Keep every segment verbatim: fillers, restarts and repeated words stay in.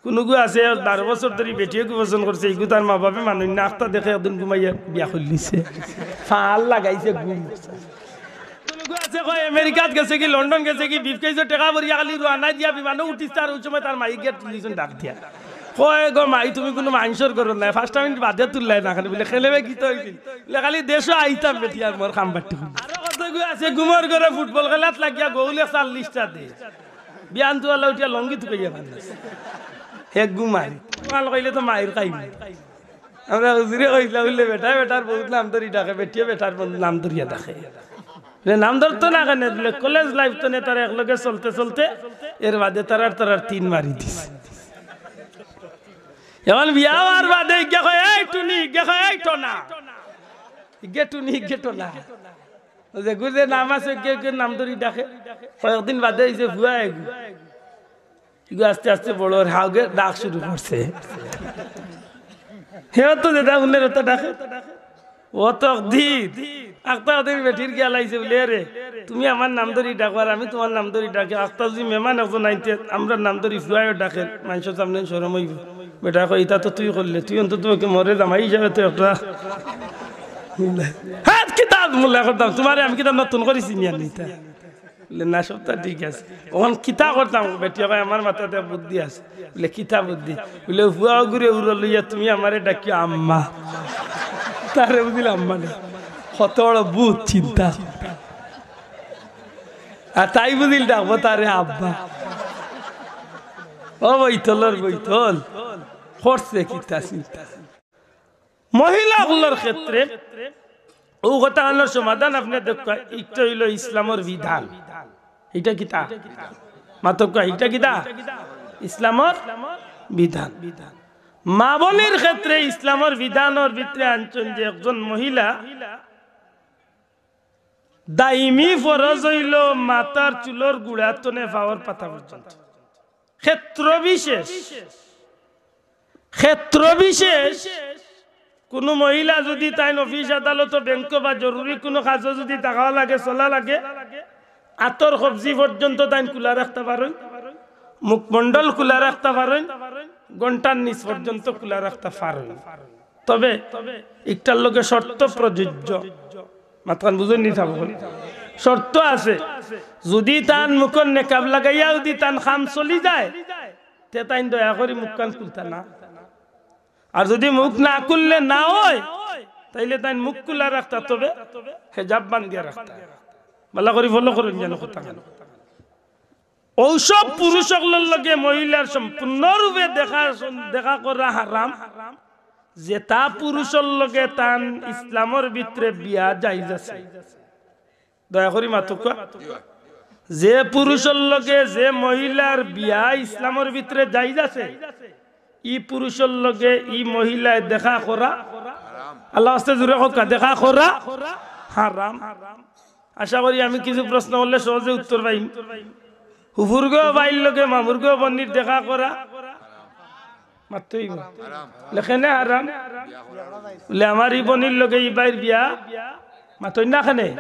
কুনুগু আছে বারো বছর ধরি বেটিয়ে গু পছন্দ করছে, ইগু তার মা বাপে মানইন না, আখতা দেখে একদিন ঘুমাইয়া বিয়া করিলিছে। ফাল লাগাইছে ঘুম। কুনুগু আছে কয় আমেরিকাত গেছে কি, লন্ডন গেছে কি, ব্রিফকেসো টেকা ভরিয়া খালি রওয়ানা দিয়া বিমানো উঠিছে, আর ওই সময় তার মাই গেট তুলিছইন ডাক দিয়া। কয়, "গো মাই, তুমি কুনু মানষর ঘরো নাই, পাঁচটা মিনিট বাদে তুললায় না কেনে?" বুলে, "কেনে বে, কিতা অইছে?" বুলে, "খালি দেশো আইতাম বেটি আর মোর কাম বাট্টি করতাম।" আরো কতগু আছে ঘুমর ঘরে ফুটবল খেলাত লাগিয়া গৌলে চাল্লিশটা দে। বিয়ান তুয়ালা উঠিয়া লঙ্গি তুকাইয়া বান্ধে। হে ঘুমাই। মাল কইলে তো মাইর খাইবি। আমরা হুজুরে কইছিলাম, বুলে, "বেটায় বেটার বউত নাম ধরি ডাকে, বেটিয়ে বেটার বউত নাম ধরিয়া ডাকে।" বুলে, "নাম ধরতো না কেনে?" বুলে, "কলেজ লাইফ তো নে তারা একলগে চলতে চলতে এর বাদে তারার তারার তিন মারি দিছে।" এখন বিয়া অওয়ার বাদে ইগে কয়, "এই টুনি", ইগে কয়, "এই টোনা।" ইগে টুনি, ইগে টোনা। যেগুর যে নাম আছে, ইগে ইগে নাম ধরি ডাকে। কয়েকদিন বাদে অইছে ফুয়া এগু। ইগু আস্তে আস্তে বড় অর, হাউগে ডাক শুরু করছে। হেও তো যেটা উন্নের ওটা ডাকে। ও তো একদিন, আখতা একদিন বেটির গিয়া লাইছে বুলে, "রে, তুমি আমার নাম ধরি ডাকো আর আমি তুমার নাম ধরি ডাকি। আখতা যদি মেহমান একজন আইতে, আমরার নাম ধরি ফুয়াইও ডাকে, মানষর সামনে শরম অইবো।" বেটায় কয়, "ইতা তো তুই করলে, তুই অন্তত ওকে মোরে জামাই হিসাবে তো একটা।" হ্যাঁ, কিতা মুল্লা করতাম, তুমারে আমি কিতা নতুন করি চিনিয়ার নি ইতা? বুলে, "না, সবতা ঠিক আছে।" অখন কিতা করতাম? বেটিয়ে কয়, "আমার মাথাত বুদ্ধি আছে।" বুলে, "কিতা বুদ্ধি?" বুলে, "ফুয়া অগুরে উরো লইয়া তুমি আমারে ডাকিও আম্মা।" তারে বুঝিল আম্মা না। কত বড় বুঝ চিন্তা। আর তাই বুঝিল ডাকবো তারে আব্বা। ও বৈতলর বৈতল। করছে কিতা চিন্তা। মহিলা অকলর ক্ষেত্রে অউ কথাখানর সমাধান আপনে দেখউক্কা, ইটা অইলো ইসলামর বিধান। ইটা কিতা? মাতউক্কা, ইটা কিতা? ইসলামর বিধান। মা-বইনর ক্ষেত্রে ইসলামর বিধানর ভিতরে আনছইন যে একজন মহিলা দাইমি ফরজ অইলো মাথার চুলর গুড়া তনে পাওর পাতা পর্যন্ত। ক্ষেত্র বিশেষ, ক্ষেত্র বিশেষ, কুনু মহিলা যুদি তাইন অফিস আদালতো, ব্যাংকো বা জরুরি কুনু কাজো যুদি থাকা লাগে, চলা লাগে, আতর কবজি পর্যন্ত তাইন খুলা রাখতা পারইন, মুখমণ্ডল খুলা রাখতা পারইন, ঘন্টার নিচ পর্যন্ত খুলা রাখতা পারইন। তবে ইকটার লগে শর্ত প্রযোজ্য। মাতখান বুঝইন নি থাকো? শর্ত আছে, যুদি তান মুখর নেকাব লাগাইয়া যুদি তান কাম চলি যায়, তে তাইন দয়া করি মুখখান খুলতা না। আর যুদি মুখ না খুললে না অয়, তাইলে তাইন মুখ খুলা রাখতা, তবে হেজাব বান্ধিয়া রাখতা। ভালা করি ফলো করইন যেন কথাখান। অউ সব পুরুষ অকলর লগে মহিলার সম্পূর্ণরূপে দেখা, দেখা করা হারাম। যেতা পুরুষর লগে তান ইসলামর ভিতরে বিয়া জাইজ আছে। দয়া করি মাতউক্কা। যে পুরুষর লগে যে মহিলার বিয়া ইসলামর ভিতরে জাইজ আছে, ই পুরুষর লগে ই মহিলায় দেখা করা, আল্লার ওয়াস্তে জুরে কউক্কা, দেখা করা হারাম। আশা করি আমি কিছু প্রশ্ন করলে সহজে উত্তর পাইমু। ফুফুরগো ভাইর লগে মামুরগো বইনর দেখা করা, মাততে অইবো। বুলে কেনে হারাম? বুলে আমার ই বইনর লগে ই ভাইর বিয়া, মাতইন না কেনে?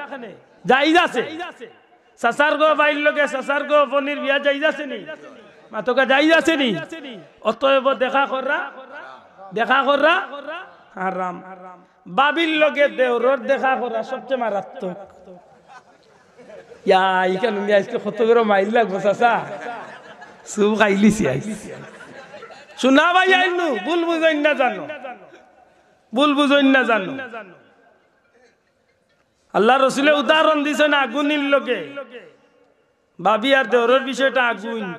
জাইজ আছে। চাচারগো ভাইর লগে চাচারগো বইনর বিয়া জাইজ আছে নি? মাতউক্কা, জাইজ আছে নি? অতএব দেখা করা, দেখা করা হারাম। ভাবির লগে দেওরর দেখা করা সবচে মারাত্মক। ইয়া, ইখান হুনি আইজকে কত বড় মাইর লাগবো, চাচা। চুপ খাইলিছি আইজ। শুনা ভাই আইনু, ভুল বুঝইন না জানো। ভুল বুঝইন না জানো। আল্লার রসুলে উদাহরণ দিছইন আগুনির লগে। ভাবি আর দেওরর বিষয়টা আগুইন।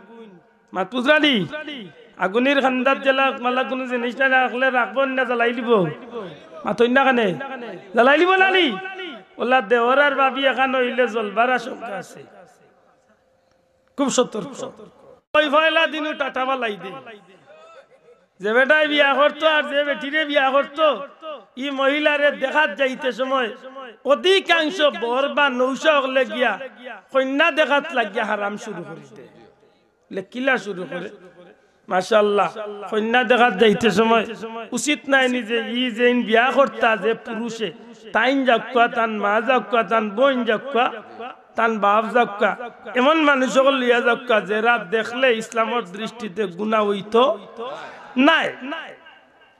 মাত বুঝরা নি? আগুনির কান্দাত যেলা মালা কুনু জিনিস না রাখলে রাখবো না, জ্বালাই দিবো। মাতইন না কেনে? জ্বালাই দিবো না নি? অউলা দেওর আর ভাবি একখান অইলে জ্বলবার আশঙ্কা আছে। খুব সতর্ক। অউ পয়লা দিনউ টাটা বালাই দে। যে বেটায় বিয়া করতো আর যে বেটিরে বিয়া করতো, ই মহিলারে দেখাত যাইতে সময় অধিকাংশ বর বা নৌশা অকলে গিয়া কইন্যা দেখাত লাগিয়া হারাম শুরু করি দে। লে কিলা শুরু করে? মাশাআল্লাহ, কইন্যা দেখাত যাইতে সময় উচিত নায় নি যে ই যেইন বিয়া করতা যে পুরুষে, তাইন যাউক্কা, তান মা যাউক্কা, তান বইন যাউক্কা, তান বাপ যাউক্কা, এমন মানুষ অকল লইয়া যাউক্কা, যেরা দেখলে ইসলামর দৃষ্টিতে গুনা অইতো নায়।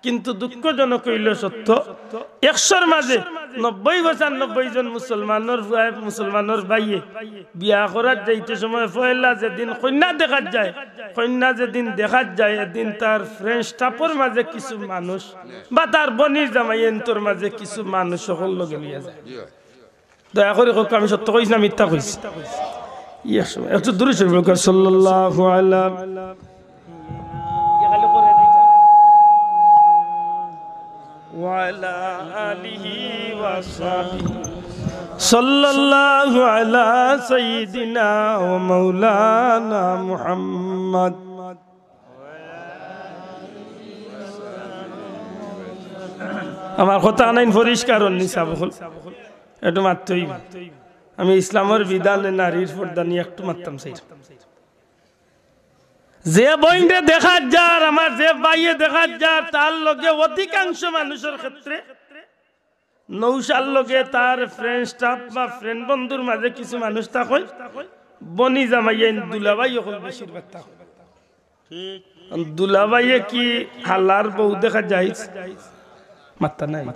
কিন্তু দুঃখজনক অইলো সত্য, একশোর মাঝে নব্বই পঁচানব্বই জন মুসলমানর পুয়ায়, মুসলমানর ভাইয়ে বিয়া করাত যাইতে সময় পয়লা যেদিন কইন্যা দেখাত যায়, কইন্যা যেদিন দেখাত যায়, এদিন তার friend staff-র মাঝে কিছু মানুষ বা তার বইনর জামাই এন্তর মাঝে কিছু মানুষ অকল লগে লইয়া যায়। দয়া করি কউক্কা, আমি সত্য কইছি না মিথ্যা কইছি? ইয়া, একটু দুরূদ শরীফ পড়ুক্কা, সাল্লাল্লাহু আলা ওয়া আলা আলিহি ওয়া সাহবিহি, সাল্লাল্লাহু আলা সাইয়্যিদিনা ওয়া মাওলানা মুহাম্মদ। আমার কথা আনাইন পরিষ্কার অইছে নি সাব অকল? একটু মাততে অইবো। আমি ইসলামর বিধানে নারীর পর্দা নিয়া একটু মাততাম চাই। যে বইনরে দেখাত যার, আমার যে ভাইয়ে দেখাত যার, তার লগে অধিকাংশ মানুষর ক্ষেত্রে নৌশার লগে তার friend staff বা friend বন্ধুর মাঝে কিছু মানুষ থাকইন, বইনর জামাইয়াইন দুলাভাই অকল বেশিরভাগ থাকইন। দুলাভাইয়ে কি হালার বউ দেখা জায়েজ? মাত্তা নাই।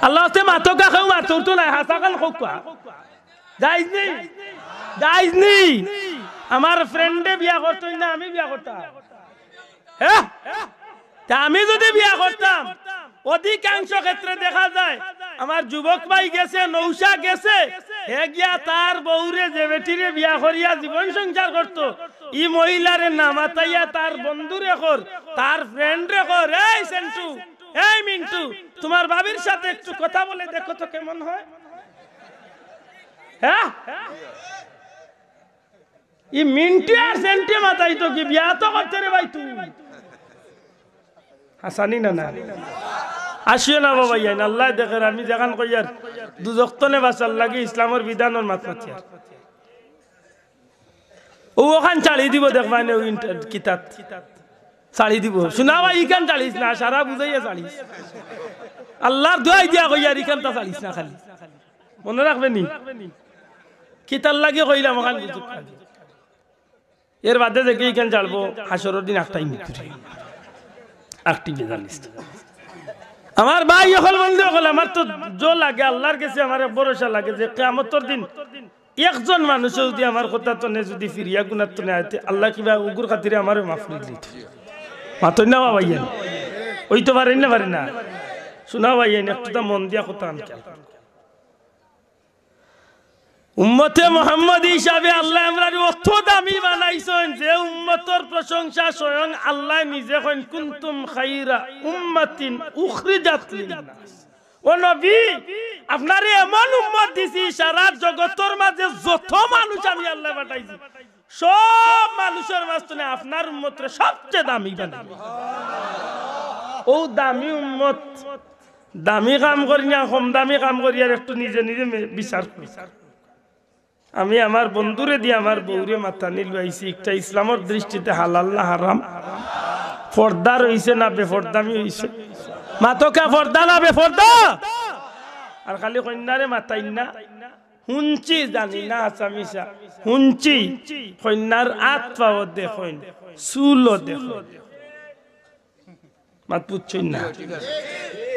আল্লাহ আছে মাতউক্কা, কেউ মাতউক্কা নাই, হাছা খান কউক্কা। জায়েজ নি? জায়েজ নি? আমার friend-এ বিয়া করতো না, আমি বিয়া করতাম। হ্যাঁ? তে আমি যুদি বিয়া করতাম, অধিকাংশ ক্ষেত্রে দেখা যায়, আমার যুবক ভাই গেছে, নৌশা গেছে, হে গিয়া তার বউরে, যে বেটিরে বিয়া করিয়া জীবন সংসার করতো, ই মহিলারে না মাতাইয়া তার বন্ধুরে কর, তার friend-রে কর, "এই সেন্টু, এই মিন্টু, তোমার ভাবির সাথে একটু কথা বলে দেখো তো কেমন হয়।" হ্যাঁ? ই মিন্টু আর সেন্টু মাতাইতো কি, বিয়া তো করতে রে ভাই তুই। হাছা নি না, না? আসিও না বাবা, ইয়াইন আল্লায় দেখের, আমি যেখান কইয়ার, দুজখ তনে বাঁচার লাগি ইসলামর বিধানর মাত মাতিয়ার। অউ অখান ছাড়ি দিবো, দেখবায়নে, অউ ইন্টার-, কিতাত ছাড়ি দিবো। শুনা ভাই, ইখান ছাড়িস না, সারা বুঝাইয়া ছাড়িস। আল্লার দোয়াই দিয়া কইয়ার, ইখানতা ছাড়িস না খালি। মনো রাখবে নি? কিতার লাগি কইলাম, অখান বুঝুক খালি। এর বাদে দেখি ইখান ছাড়বো, হাশরর দিন আটটাই মিনিট। আটটি বেজার list। আমার ভাই অকল, বন্ধু অকল, আমার তো জো লাগে, আল্লার গেছে আমার এক ভরসা লাগে যে কিয়ামতর দিন একজন মানুষও যুদি আমার কথা তনে যুদি ফিরিয়া গুনার তনে আইতে, আল্লায় কিবা অগুর খাতিরে আমারে মাফ করি দিত। মাতইন না বাবা, ইয়াইন। অইতো পারে না, পারে না। শুনা ভাই, ইয়াইন একটু তা মন দিয়া কথা আন খেয়াল। উম্মতে মুহাম্মদী হিসাবে আল্লায় আমরারে অত দামি বানাইছইন যে উম্মতর প্রশংসা স্বয়ং আল্লায় নিজে কইন, "কুনতুম খাইরা উম্মাতিন উখরিজাত লিন্নাস।" ও নবী, আপনারে এমন উম্মত দিছি, সারা জগতর মাঝে যত মানুষ আমি আল্লায় পাঠাইছি, সব মানুষর মাঝ তনে আপনার উম্মতরে সবচেয়ে দামি বানাইছি। অউ দামি উম্মত, দামি কাম করি না, কম দামি কাম করি, আর একটু নিজে নিজে মে-, বিচার করি। আমি আমার বন্ধুরে দিয়া আমার বউরে মাতানি লইয়া আইছি, ইকটা ইসলামর দৃষ্টিতে হালাল না হারাম? পর্দা রইছে না বেপর্দামি অইছে? মাতউক্কা, পর্দা না বেপর্দা? আর খালি কইন্যারে মাতাইন না। হুনছি, জানি না হাছা মিছা। হুনছি, কইন্যার আত পাও দেখইন, চুলও দেখইন। মাত বুঝছইন না?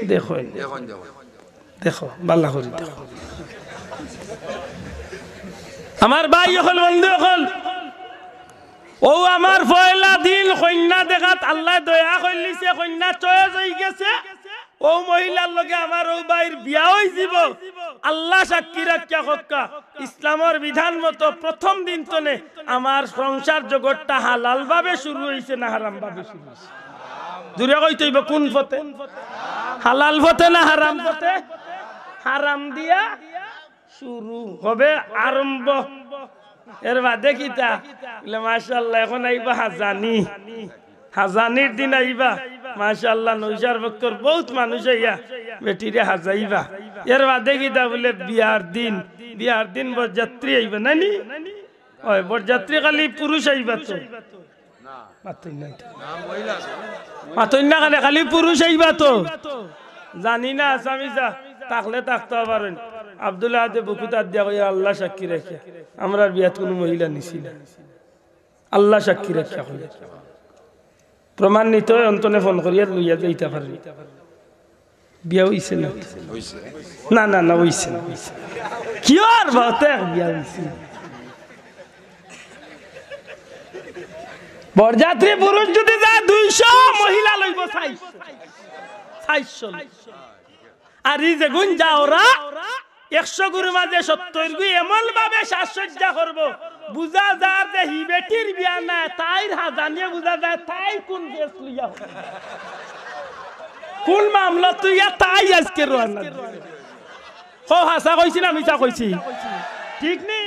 দেখইন। দেখো, ভালা করি দেখো। আমার ভাই অকল, বন্ধু অকল, অউ আমার পয়লা দিন কইন্যা দেখাত আল্লায় দয়া করিলিছে, কইন্যা choice অইগেছে। অউ মহিলার লগে আমার অউ ভাইর বিয়া অইযিবো। আল্লা সাক্ষী রাখিয়া কউক্কা, ইসলামর বিধান মতো প্রথম দিন তনে আমার সংসার জগতটা হালাল ভাবে শুরু অইছে না হারাম ভাবে শুরু অইছে? জুরে কইতে অইবো, কুন পথে? হালাল পথে না হারাম পথে? হারাম দিয়া শুরু হবে আরম্ভ। এর বাদে কিতা? বলে, "মাশাআল্লাহ, এখন আইবা হাজানি।" হাজানির দিন আইবা, মাশাআল্লাহ, নৌশার পক্ষর বউত মানুষ আইয়া বেটিরে হাজাইবা। এর বাদে কিতা? বলে, "বিয়ার দিন, বিয়ার দিন বরযাত্রী আইবা, নানি?" অয়, বরযাত্রী খালি পুরুষ আইবা তো? মাতইন না। মাতইন না কেনে, খালি পুরুষ আইবা তো? জানি না, হাছা মিছা, থাকলে থাকতা পারইন। আব্দুল আহাদে বুকুত আত দিয়া কইয়া, "আল্লাহ সাক্ষী রাখিয়া, আমরার বিয়াত কুনু মহিলা নিছি না, আল্লাহ সাক্ষী রাখিয়া কইয়া।" প্রমাণিত অয়, অন্তনে ফোন করিয়া লইয়া যাইতা পারবি। বিয়া অইছে না? না, না, না, অইছে না, অইছে না। কিওর বাতে বিয়া অইছে না? বরযাত্রী পুরুষ যদি যায় দুইশো, মহিলা লইবো চাইরশো। চাইরশো। আর ই যেগুন যাওরা একশো গুর মাঝে সত্তর গু এমন ভাবে সাজসজ্জা করবো, বুঝা যার যে হি বেটির বিয়া নায়, তাইর হাজানিয়ে বুঝা যায় তাই কুন বেশ লইয়া। কুন মামলা তুইয়া তাই আজকে রওয়ানা দিছে। কও, হাছা কইছি না মিছা কইছি? ঠিক নি?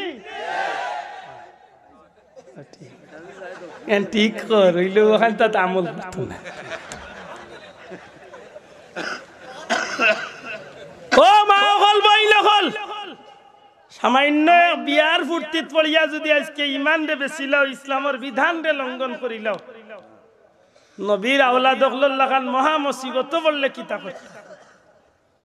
এন ঠিক কর, অইলে অখান তাত আমল করতো না। ও মা অকল, বইন অকল, সামান্য এক বিয়ার ফুর্তিত পড়িয়া যদি আজকে ইমানরে বেচিলাও, ইসলামর বিধানরে লঙ্ঘন করিলাও, নবীর আওলাদ অকলর লাখান মহা মুসিবতো পড়লে কিতা করতা?